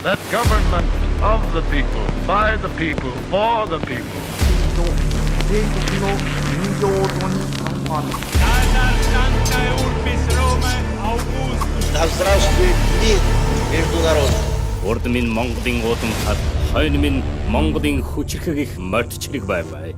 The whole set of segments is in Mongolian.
That government of the people, by the people, for the people. 米国の人情に反感。 Да здравствует мир между народами! Урд минь Монголын уудамхад, хойно минь Монголын хүчирхэг их морьд чирэг байвай.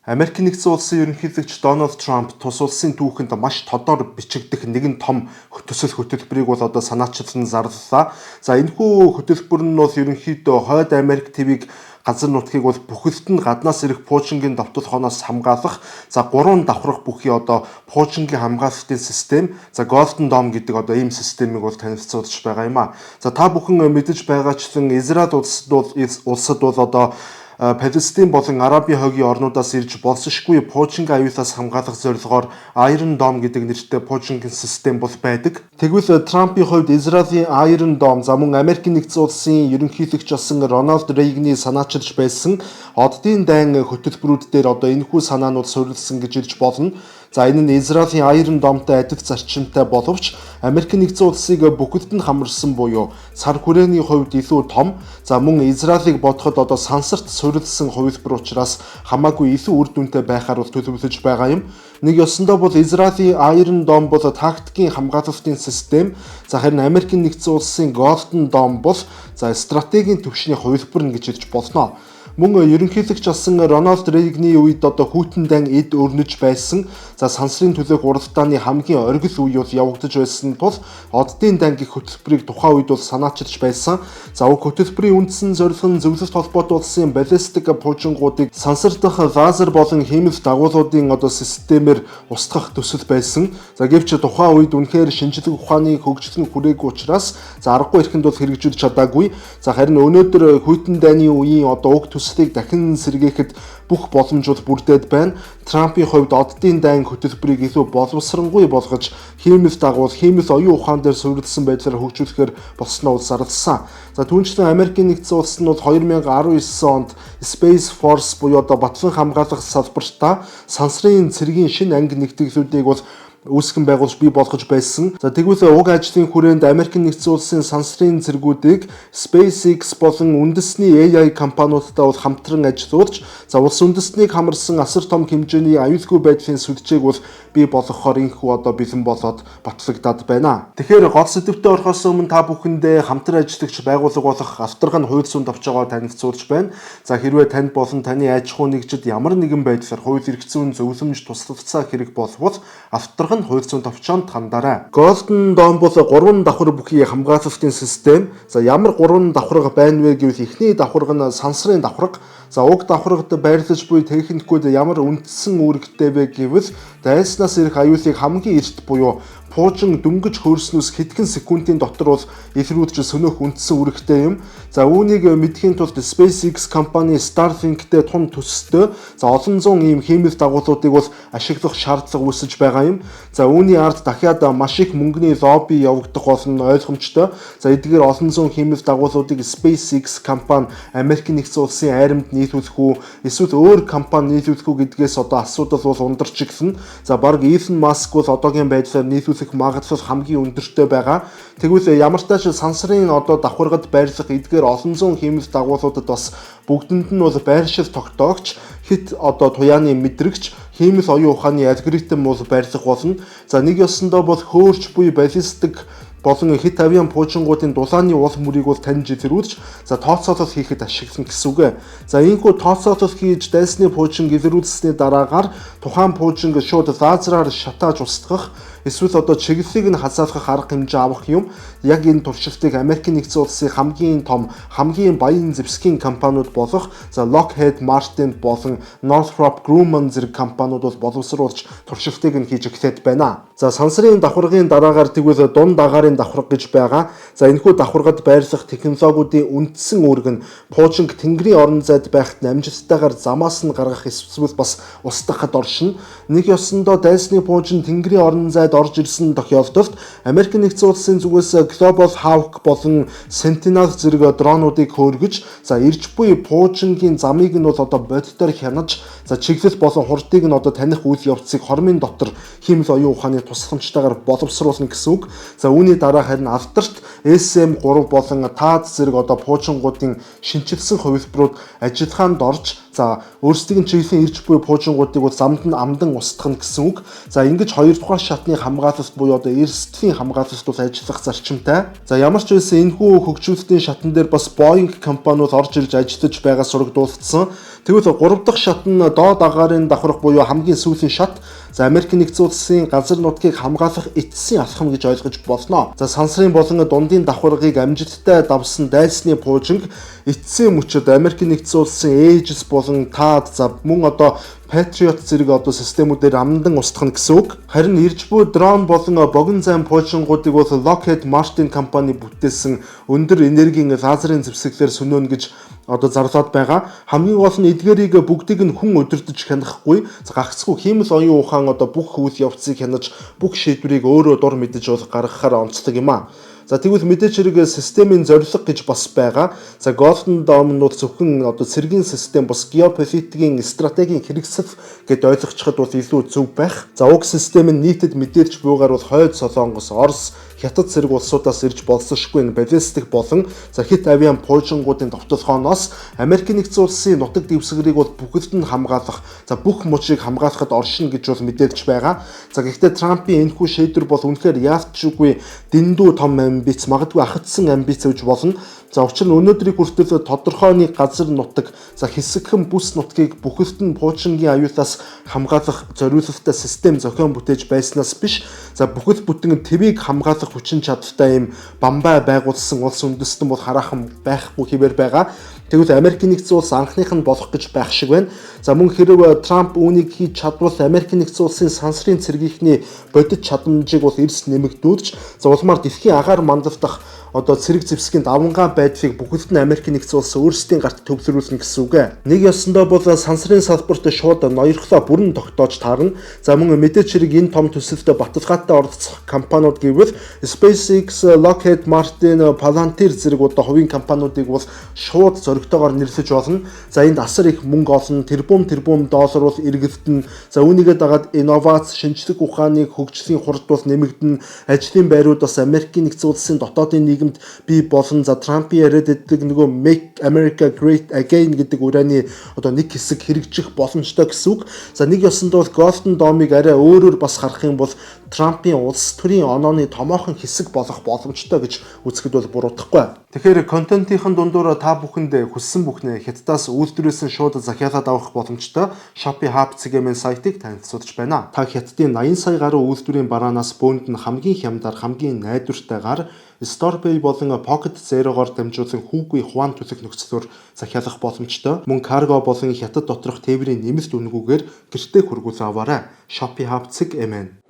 Америк нэгдсэн улсын ерөнхийлөгч Дональд Трамп тус улсын түүхэнд маш тодор бичигдэх нэгэн том төсөл хөтөлбөрийг бол одоо санаачлан зарлалаа. За, энэхүү хөтөлбөр нь бол ерөнхийдөө Хойд Америк твийг газар нутгийг бол бүхэлд нь гаднаас ирэх пуужингийн довтолгооноос хамгаалах, за, гурван давхарх бүхий одоо пуужингийн хамгаалалтын систем, за, Golden Dome гэдэг одоо ийм системийг бол танилцуулж байгаа юм а. За, та бүхэн мэдэж байгаачлан Израиль улсад бол одоо Палестин болон Арабын хогийн орнуудаас ирж болсошгүй пуужингийн аюулаас хамгаалах зорилгоор Iron Dome гэдэг нэртэй пуужингийн систем бол байдаг. Тэгвэл Трампын хувьд Израилийн Iron Dome, за, мөн Америкийн нэгдсэн улсын ерөнхийлөгч болсон Рональд Рейганы санаачилж байсан оддын дайн хөтөлбөрүүд дээр одоо энэхүү санаанууд суурилсан гэж хэлж болно. За, энэ нь Израилийн Iron Dome-тай адил зарчимтай боловч Америк нэгдсэн улсыг бүхэлд нь хамарсан буюу цар хүрээний хувьд илүү том, за, мөн Израилийг бодоход одоо сансарт суурилсан хувилбар учраас хамаагүй илүү үр дүнтэй байхаар бол төлөвлөж байгаа юм. Нэг ёсондоо бол Израилийн Iron Dome бол тактикийн хамгаалалтын систем, за, харин Америкийн нэгдсэн улсын Golden Dome бол, за, стратегийн түвшний хувилбар нь гэж хэлж болно. Мөн ерөнхийлөгч болсон Рональд Рейганы үед одоо хүйтэн дайн эд өрнөж байсан. За, сансрын төлөөх уралдааны хамгийн оргил үе бол явагдаж байсан тул оддын дайн гэх хөтөлбөрийг тухайн үед бол санаачилж байсан. За, уг хөтөлбөрийн үндсэн зорилго нь Зөвлөлт холбоот улсын баллистик пуужингуудыг сансар дахь лазер болон хиймэл дагуулуудын одоо системээр устгах төсөл байсан. За, гэвч тухайн үед үнэхээр шинжлэх ухааны хөгжил нь хүрээгүй учраас, за, аргагүй эрхэнд бол хэрэгжүүлж чадаагүй. За, харин өнөөдөр хүйтэн дайны үеийн одоо уг төслийг дахин сэргээхэд бүх боломж бол бүрдээд байна. Трампын хувьд оддын дайн хөтөлбөрийг илүү боловсронгүй болгож хиймэл дагуул, хиймэл оюун ухаан дээр суурилсан байдлаар хөгжүүлэхээр болсноо бол зарласан. За, түүнчлэн Америкийн нэгдсэн улс нь бол 2019 онд Space Force буюу одоо батлан хамгаалах салбартаа сансрын цэргийн шинэ анги нэгтгэлүүдийг бол үүсгэн байгуулж бий болгож байсан. За, тэгвэл уг ажлын хүрээнд Америкийн нэгдсэн улсын сансрын цэргүүдийг SpaceX болон үндэсний AI компаниудтай бол хамтран ажиллуулж, за, улс үндэстнийг хамарсан асар том хэмжээний аюулгүй байдлын сүлжээг бол бий болгохоор энэхүү одоо бэлэн болоод батлагдаад байна. Тэгэхээр гол сэдэвтээ орохоос өмнө та бүхэндээ хамтран ажиллагч байгууллага болох Авторган хууль зүйн товчоогоо танилцуулж байна. За, хэрвээ танд болон таны аж ахуй нэгжид ямар нэгэн байдлаар хууль эрх зүйн зөвлөмж, туслалцаа хэрэг болбол Авторган хууль зүйн товчоонд хандарай. Golden Dome бол гурван давхар бүхий хамгаалалтын систем. За, ямар гурван давхарга байна вэ гэвэл эхний давхарга нь сансрын давхарга. За, уг давхаргад байрлаж буй техникүүд ямар үндсэн үүрэгтэй вэ гэвэл дайснаас ирэх аюулыг хамгийн эрт буюу пуужин дөнгөж хөөрснөөс хэдхэн секундын дотор бол илрүүлж сөнөөх үндсэн үүрэгтэй юм. За, үүнийг мэдэхийн тулд SpaceX компани Starlink-тэй тун төстэй, за, олон зуун ийм хиймэл дагуулуудыг бол ашиглах шаардлага үүсэж байгаа юм. За, үүний ард дахиад маш их мөнгөний лобби явагдах болно, ойлгомжтой. За, эдгээр олон зуун хиймэл дагуулуудыг SpaceX компани Америкийн нэгдсэн улсын айрамд нийлүүлэх үү, эсвэл өөр компани нийлүүлэх үү гэдгээс одоо асуудал бол ундарч эхэлнэ. За, бараг Elon Musk бол одоогийн байдлаар нийлүүлэх магадлал хамгийн өндөртэй байгаа. Тэгвэл ямар ч тааш сансрын одоо давхаргад байрлах эдгээр олон зуун хиймэл дагуулуудад бас бүгдэнд нь бол байршил тогтоогч, хэт одоо туяаны мэдрэгч, хиймэл оюун ухааны алгоритм бол байрлах болно. За, нэг ёсондоо бол хөөрч буй баллистик болон хэт авиан пуужингуудын дулааны уул мөрийг бол таньж илрүүлж, за, тооцоолол хийхэд ашиглана гэсэн үг. За, энэхүү тооцоолол хийж дайсны пуужин илрүүлсэний дараагаар тухайн пуужинг шууд лазераар шатааж устгах эсвэл одоо чиглэлийг нь хазаалгах арга хэмжээ авах юм. Яг энэ туршилтыг Америкийн нэгдсэн улсын хамгийн том, хамгийн баян зэвсгийн компаниуд болох, за, Lockheed Martin болон Northrop Grumman зэрэг компаниуд бол боловсруулж туршилтыг нь хийж эхлээд байна. За, сансрын давхаргын дараагаар тэгвэл дунд агаарын давхарга гэж байгаа. За, энэхүү давхаргад байрлах технологиудын үндсэн үүрэг нь пуужинг тэнгэрийн орон зайд байхад амжилттайгаар замаас нь гаргах эсвэл бас устгахад оршино. Нэг ёсондоо дайсны пуужин тэнгэрийн орон зайд дайд орж ирсэн тохиолдолд Америк нэгдсэн улсын зүгээс Global Hawk болон Sentinel зэрэг дронуудыг хөөргөж, за ирж буй пуужингийн замыг нь бол одоо бодитоор хянаж, за чиглэл болон хурдыг нь одоо таних үйл явцыг хормын дотор хиймэл оюун ухааны тусламжтайгаар боловсруулна гэсэн үг. За үүний дараа харин алдарт SM3 болон THAAD зэрэг одоо пуужингуудын шинэчилсэн хувилбарууд ажиллагаанд орж, за өөрсдийн нь чиглэлийн ирж буй пуужингуудыг бол замд нь амдан устгах гэсэн үг. За ингэж хоёр дугаар шатны хамгаалалт буюу одоо эрсдлийн хамгаалалт бол ажиллах зарчимтай. За ямар ч байсан энэхүү хөгжүүлэлтийн шатан дээр бас Boeing компаниуд орж ирж ажиллаж байгаа сурагдуулсан. Тэгвэл гурав дахь шат нь доод агаарын давхарга буюу хамгийн сүүлийн шат. За Америк нэгдсэн улсын газар нутгийг хамгаалах эцсийн алхам гэж ойлгож болно. За сансрын болон дундын давхаргыг амжилттай давсан дайсны пуужинг эцсийн мөчөд Америк нэгдсэн улсын Aegis болон THAAD, за мөн одоо Patriot зэрэг одоо системүүдээр амдан устгах нь гэсэн үг. Харин ирж буй дрон болон богино зайн пуужингуудыг бол Lockheed Martin компани бүтээсэн өндөр энергийн лазерын зэвсэглээр сөнөөнө гэж одоо зарлаад байгаа. Хамгийн гол нь эдгээрийг бүгдийг нь хүн удирдах хянахгүй, гагцхүү хиймэл оюун ухаан одоо бүх үйл явцыг хянаж, бүх шийдвэрийг өөрөө дур мэдэж бол гаргахаар онцлог юм а. За тэгвэл мэдээж хэрэг системийн зорилго гэж бас байгаа. За Golden Dome нь бол зөвхөн одоо цэргийн систем бус, геополитикийн стратегийн хэрэгсэл гэд ойлгочиход бол илүү зөв байх. За уг систем нь нийтэд мэдээлж буйгаар бол Хойд Солонгос, Орос, Хятад зэрэг улсуудаас ирж болсошгүй баллистик болон за хит авиан пуужингуудын довтолгооноос Америк нэгдсэн улсын нутаг дэвсгэрийг бол бүхэлд нь хамгаалах, за бүх мужийг хамгаалахад оршино гэж бол мэдээлж байгаа. За гэхдээ Трампын энэхүү шийдвэр бол үнэхээр яалтчгүй дэндүү том амбиц, магадгүй ахадсан амбиц гэж болно. За учир нь өнөөдрийг хүртэл тодорхой нэг газар нутаг, за хэсэгхэн бүс нутгийг бүхэлд нь пуужингийн аюулаас хамгаалах зориулалттай систем зохион бүтээж байснаас биш, за бүхэл бүтэн твийг хамгаалах хүчин чадалтай ийм бамбай байгуулсан улс үндэстэн бол хараахан байхгүй хэвээр байгаа. Тэгвэл Америк нэгдсэн улс анхных нь болох гэж байх шиг байна. За мөн хэрэг Трамп үүнийг хийж чадвал Америк нэгдсэн улсын сансрын цэргийнхний бодит чадамжийг бол эрс нэмэгдүүлж, за улмаар дэлхийн агаар мандал дахь одоо цэрэг зэвсгийн давангаа байдлыг бүхэлд нь Америк нэгдсэн улс өөрсдийн гарт төвлөрүүлнэ гэсэн үг ээ. Нэг ёсондоо бол сансрын салбарт шууд ноёрхлоо бүрэн тогтоож таарна. За мөн мэдээч хэрэг энэ том төсөлд баталгаатай оролцох компаниуд гэвэл SpaceX, Lockheed Martin, Palantir зэрэг одоо хувийн компаниудыг бол шууд зоригтойгоор нэрлэж болно. За энд асар их мөнгө олно, тэрбум тэрбум доллар бол эргэлдэнэ. За үүнийгээ дагаад инновац, шинжлэх ухааны хөгжлийн хурд бол нэмэгдэнэ. Ажлын байрууд бас Америкийн нэгдсэн улсын дотоодын нийгэмд бий болно. За Трампын яриад байдаг нөгөө Make America Great Again гэдэг урианы одоо нэг хэсэг хэрэгжих боломжтой гэсэн үг. За нэг ёсондоо бол Golden Dome-ыг арай өөрөөр бас харах юм бол Трампын улс төрийн онооны томоохон хэсэг болох боломжтой гэж үзэхэд бол буруудахгүй. Тэгэхээр контентын дундуур та бүхэнд хүссэн бүхнээ Хятадаас үйлдвэрлэсэн шууд захиалаад авах боломжтой Shopee Hub CGM сайтыг танилцуулж байна. Та Хятадын 80 сая гаруй үйлдвэрийн бараанаас бөөнд нь хамгийн хямдар, хамгийн найдвартайгаар StorePay болон Pocket Zero-гоор дамжуулан хүүгүй хуан төлөх нөхцлөөр захиалах боломжтой. Мөн карго болон Хятад доторх тээврийн нэмэлт үнэгүйгээр гэртээ хүргүүлэн аваарай. Shopee Hub CGM.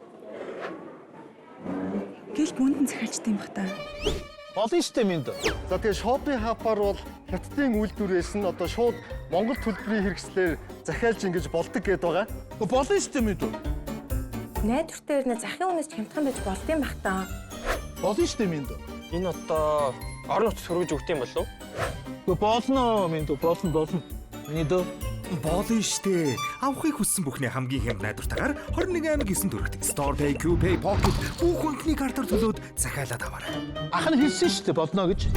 Гэл бүндэн захиалчтай юм бах та. Болно штэ минь. За тэгээ Shopee Hub-аар бол Хятадын үйлдвэрээс нь одоо шууд Монгол төлбөрийн хэрэгслээр захиалж ингэж болдог гэдээ байгаа. Болно штэ минь. Найдвартай ирнэ захын үнээс ч хямдхан байж болдсон бах та. Болно штэ минь. Энэ одоо орон нутагт хөргөж өгд юм болов уу? Болно минь, болно болно. Миний дөө. Болно штэ. Авахыг хүссэн бүхний хамгийн хямд найдвартайгаар 21 аймаг 9 төгрөгт Store Pay, Q Pay, Pocket бүх банкны картаар төлөөд захиалаад аваарай. Ах нь хэлсэн штэ болно гэж.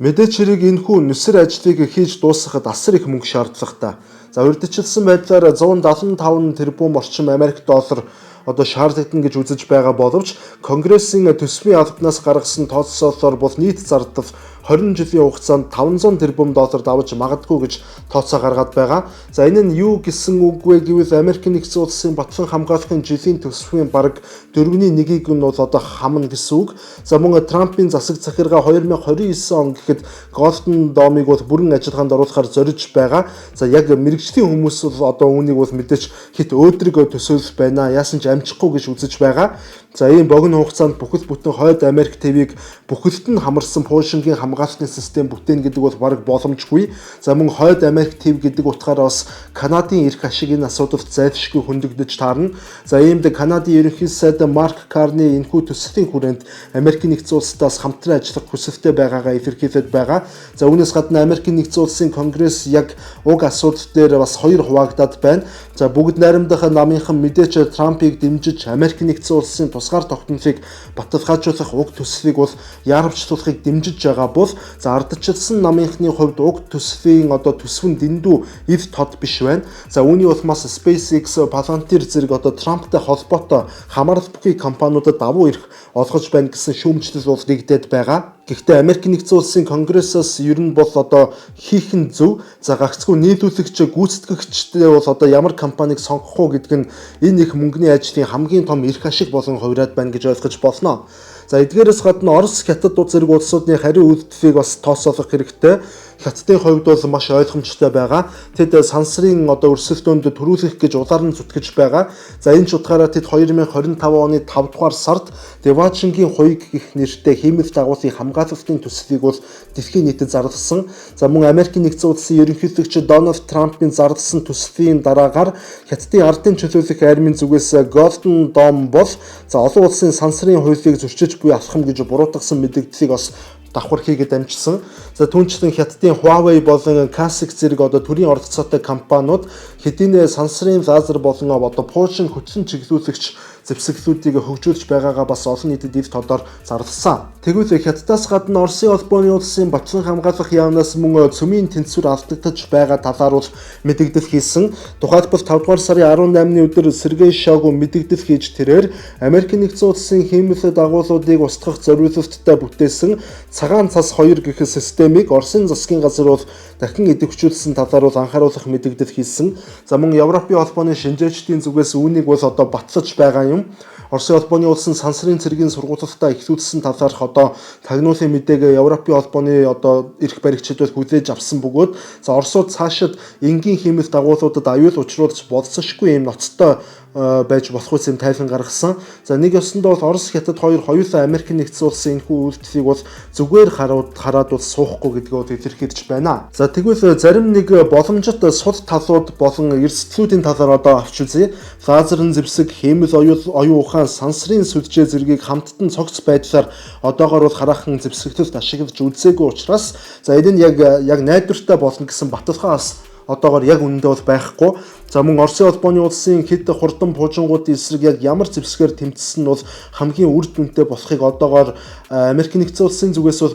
Мэдээч хэрэг энэхүү нүсэр ажлыг хийж дуусгахад асар их мөнгө шаардлагатай. За урьдчилсан байдлаар 175 тэрбум орчим Америк доллар одоо шаардлагатна гэж үзэж байгаа боловч Конгрессийн төсвийн албанаас гаргасан тооцоололоор бол нийт зардал 20 жилийн хугацаанд 500 тэрбум доллар давж магадгүй гэж тооцоо гаргаад байгаа. За энэ нь юу гэсэн үг вэ гэвэл Америк нэгдсэн улсын батлан хамгаалахын жилийн төсвийн бараг дөрөвний нэгийг нь бол одоо хамна гэсэн үг. За мөн Трампын засаг захиргаа 2029 он гэхэд Golden Dome-ыг бол бүрэн ажиллагаанд оруулахар зориж байгаа. За яг мэрэгжлийн хүмүүс бол одоо үүнийг бол мэдээж хит өөдрөг төсөөлөл байна. Яасан ч амжихгүй гэж үзэж байгаа. За ийм богино хугацаанд бүхэл бүтэн Хойд Америк твийг бүхэлд нь хамарсан пуужингийн хамгаалалтын систем бүтээн гэдэг бол бараг боломжгүй. За мөн Хойд Америк төв гэдэг утгаараа бас Канадын эрх ашиг энэ асуудалд зайлшгүй хөндөгдөж таарна. За иймд Канадын ерөнхий сайд Марк Карни энэхүү төслийн хүрээнд Америкийн нэгдсэн улсаас хамтран ажиллах хүсэлтэй байгаагаа илэрхийлээд байгаа. За үүнээс гадна Америкийн нэгдсэн улсын Конгресс яг уг асуудал дээр бас хоёр хуваагдаад байна. За бүгд найрамдах намынхан мэдээч Трампыг дэмжиж Америкийн нэгдсэн улсын тусгаар тогтнолыг баталгаажуулах уг төслийг бол яаравчлуулахыг дэмжиж байгаа бол за ардчилсан намынхны хувьд уг төслийн одоо төсөв нь дэндүү ив тод биш байна. За үүний улмаас SpaceX, Palantir зэрэг одоо Трамптай холбоотой хамаарал бүхий компаниудад давуу эрх олгож байна гэсэн шүүмжлэл бол нэгдээд байгаа. Гэхдээ Америк нэгдсэн улсын Конгрессоос ер нь бол одоо хийх нь зөв. За гагцгүй нийлүүлэгч, гүйцэтгэгчдээ бол одоо ямар компанийг сонгох уу гэдэг нь энэ их мөнгөний ажлын хамгийн том эрх ашиг болон хувираад байна гэж ойлгож болно. За эдгээрээс гадна Орос, Хятад зэрэг улсуудын хариу үйлдэлийг бас тооцоолох хэрэгтэй. Хятадын хувьд бол маш ойлгомжтой байгаа. Тэд сансрын одоо өрсөлдөөнд төрүүлэх гэж улаар нь зүтгэж байгаа. За энэ ч утгаараа тэд 2025 оны 5 дугаар сард Девачингийн хуйг гэх нэртэй хиймэл дагуулын хамгаалалтын төслийг бол дэлхийн нийтэд зарласан. За мөн Америкийн нэгдсэн улсын ерөнхийлөгч Дональд Трампын зарласан төслийн дараагаар Хятадын ардын чөлөөлөх армийн зүгээс Golden Dome бол за олон улсын сансрын хуулийг зөрчиж буй алхам гэж буруутгасан мэдэгдлийг бас давхар хийгээд амжсан. За түүнчлэн Хятадын Huawei болон Casix зэрэг одоо төрийн оролцоотой компаниуд хэдийнэ сансрын лазер болон одоо пуужин хөтлөн чиглүүлэгч зэвсэглүүдийг хөгжүүлж байгаагаа бас олон нийтэд ив тодор зарласан. Тэгвэл Хятадаас гадна Оросын холбооны улсын Батлан хамгаалах яамнаас мөн цөмийн тэнцвэр алдагдаж байгаа талаар бол мэдэгдэл хийсэн. Тухайлбал 5 дугаар сарын 18-ны өдөр Сергей Шойгу мэдэгдэл хийж тэрээр Америкийн нэгдсэн улсын хиймэл дагуулуудыг устгах зориулалттай бүтээсэн цагаан цас 2 гэх системийг Оросын засгийн газар бол дахин идэвхжүүлсэн талаар бол анхааруулах мэдэгдэл хийсэн. За мөн Европын холбооны шинжээчдийн зүгээс үүнийг бол одоо батлаж байгаа юм. Оросын холбооны улсын сансрын цэргийн сургуулилтаа эхлүүлсэн талаарх одоо тагнуулын мэдээг Европын холбооны одоо эрх баригчид бол хүлээж авсан бөгөөд за Оросууд цаашид энгийн хиймэл дагуулуудад аюул учруулж болзошгүй юм ноцтой байж болох үс юм тайлан гаргасан. За нэг ёсондоо бол Орос, Хятад хоёр хоёулаа Америк нэгдсэн улсын энэхүү үйлдэлийг бол зүгээр хараад бол суухгүй гэдгийг бол илэрхийлж байна. За тэгвэл зарим нэг боломжит сул талууд болон эрсдлүүдийн талаар одоо авч үзье. Лазерын зэвсэг, хиймэл оюун ухаан, сансрын сүлжээ зэргийг хамттан цогц байдлаар одоогоор бол хараахан зэвсэгтэлд ашиглаж үзээгүй учраас за энэ нь яг найдвартай болно гэсэн баталгаа бас одоогоор яг үнэндээ бол байхгүй. За мөн Оросын холбооны улсын хэд хурдан пуужингуудын эсрэг яг ямар зэвсгээр тэмцсэн нь бол хамгийн үр дүнтэй болохыг одоогоор Америк нэгдсэн улсын зүгээс бол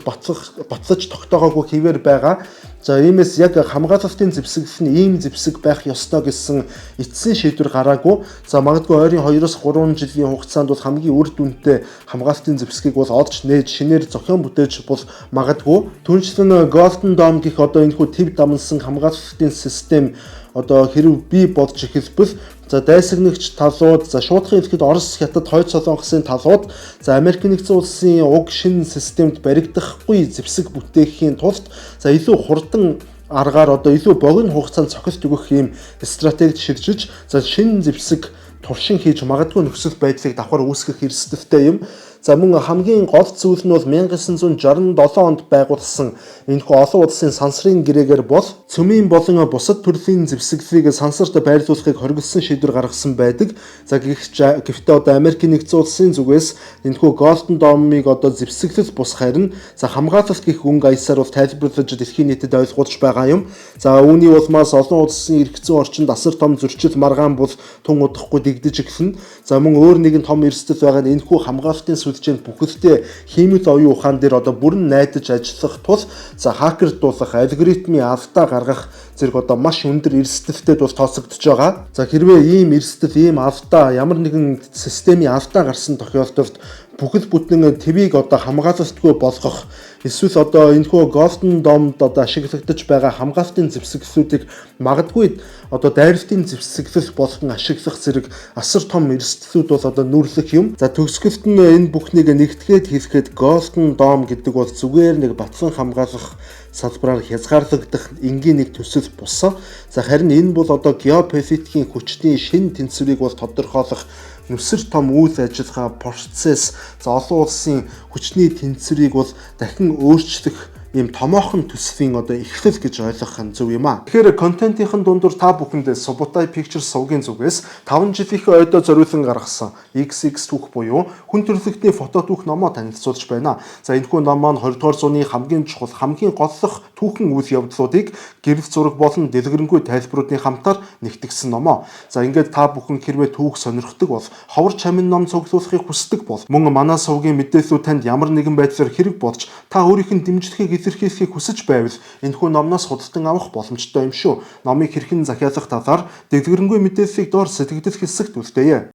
батлаж тогтоогоогүй хэвээр байгаа. За иймээс яг хамгаалалтын зэвсэглэл нь ийм зэвсэг байх ёстой гэсэн эцсийн шийдвэр гараагүй. За магадгүй ойрын 2-3 жилийн хугацаанд бол хамгийн үр дүнтэй хамгаалалтын зэвсгийг бол олж нээж шинээр зохион бүтээж бол магадгүй. Түүнчлэн Golden Dome гэх одоо энэхүү төв дамнасан хамгаалалтын систем одоо хэрв бий болж эхэлбэл за дайсагнагч талууд, за шуутхан хэлэхэд Орос, Хятад, Хойд Солонгосын талууд за Америк нэгдсэн улсын уг шинэ системд баригдахгүй зэвсэг бүтээхийн тулд за илүү хурдан аргаар одоо илүү богино хугацаанд цохилт өгөх ийм стратегид шилжиж за шинэ зэвсэг туршин хийж магадгүй нөхцөл байдлыг давхар үүсгэх эрсдэлтэй юм. За мөн хамгийн гол зүйл нь бол 1967 онд байгуулсан энэхүү олон улсын сансрын гэрээгээр бол цөмийн болон бусад төрлийн зэвсэглэлийг сансарт байрлуулахыг хориглосон шийдвэр гаргасан байдаг. За гэхдээ одоо Америкийн нэгдсэн улсын зүгээс энэхүү Golden Dome-ыг одоо зэвсэглэл бус харин за хамгаалалт гэх өнгө аясаар бол тайлбарлаж дэлхийн нийтэд ойлгуулж байгаа юм. За үүний улмаас олон улсын эрх зүйн орчинд асар том зөрчил маргаан бол тун удахгүй дэгдэж эхэлнэ. За мөн өөр нэгэн том эрсдэл байгаа нь энэхүү хамгаалалтын сүлжээнд бүхэлдээ хиймэл оюун ухаан дээр одоо бүрэн найдаж ажиллах тул за хакердуулах, алгоритмын алдаа гаргах зэрэг одоо маш өндөр эрсдэлтэй бол тооцогдож байгаа. За хэрвээ ийм эрсдэл, ийм алдаа, ямар нэгэн системийн алдаа гарсан тохиолдолд бүхэл бүтэн твийг одоо хамгаалалтгүй болгох эсвэл одоо энэхүү Golden Dome-д одоо ашиглагдаж байгаа хамгаалтын зэвсэглэлүүдийг магадгүй одоо дайралтын зэвсэглэл болгон ашиглах зэрэг асар том эрсдлүүд бол одоо нүрлэх юм. За төгсгөлт нь энэ бүхнийг нэгтгээд хэлэхэд Golden Dome гэдэг бол зүгээр нэг батлан хамгаалах салбараар хязгаарлагдах энгийн нэг төсөл бус. За харин энэ бол одоо геополитикийн хүчний шинэ тэнцвэрийг бол тодорхойлох нүсэр том үйл ажиллагаа, процесс, за олон улсын хүчний тэнцвэрийг бол дахин өөрчлөх ийм томоохон төслийн одоо эхлэл гэж ойлгох нь зөв юм аа. Тэгэхээр контентын дундуур та бүхэндээ Subutai Pictures сувгийн зүгээс 5 жилийнхээ ойдоо зориулан гаргасан XX түүх буюу хүн төрөлхтний фото түүх номоо танилцуулж байна. За, энэхүү ном маань 20 дугаар зууны хамгийн чухал, хамгийн голлох түүхэн үйл явдлуудыг гэрэл зураг болон дэлгэрэнгүй тайлбаруудын хамтаар нэгтгсэн номоо. За, ингээд та бүхэн хэрвээ түүх сонирхдаг бол, ховор чамин ном цуглуулахыг хүсдэг бол, мөн манай сувгийн мэдээллүүд танд ямар нэгэн байдлаар хэрэг болж, та өөрийнх нь дэмжлэгийг илэрхийлэхийг хүсэж байвал энэхүү номноос худалдан авах боломжтой юм шүү. Номыг хэрхэн захиалах талаар дэлгэрэнгүй мэдээллийг доор сэтгэгдэл хэсэгт үлдээе.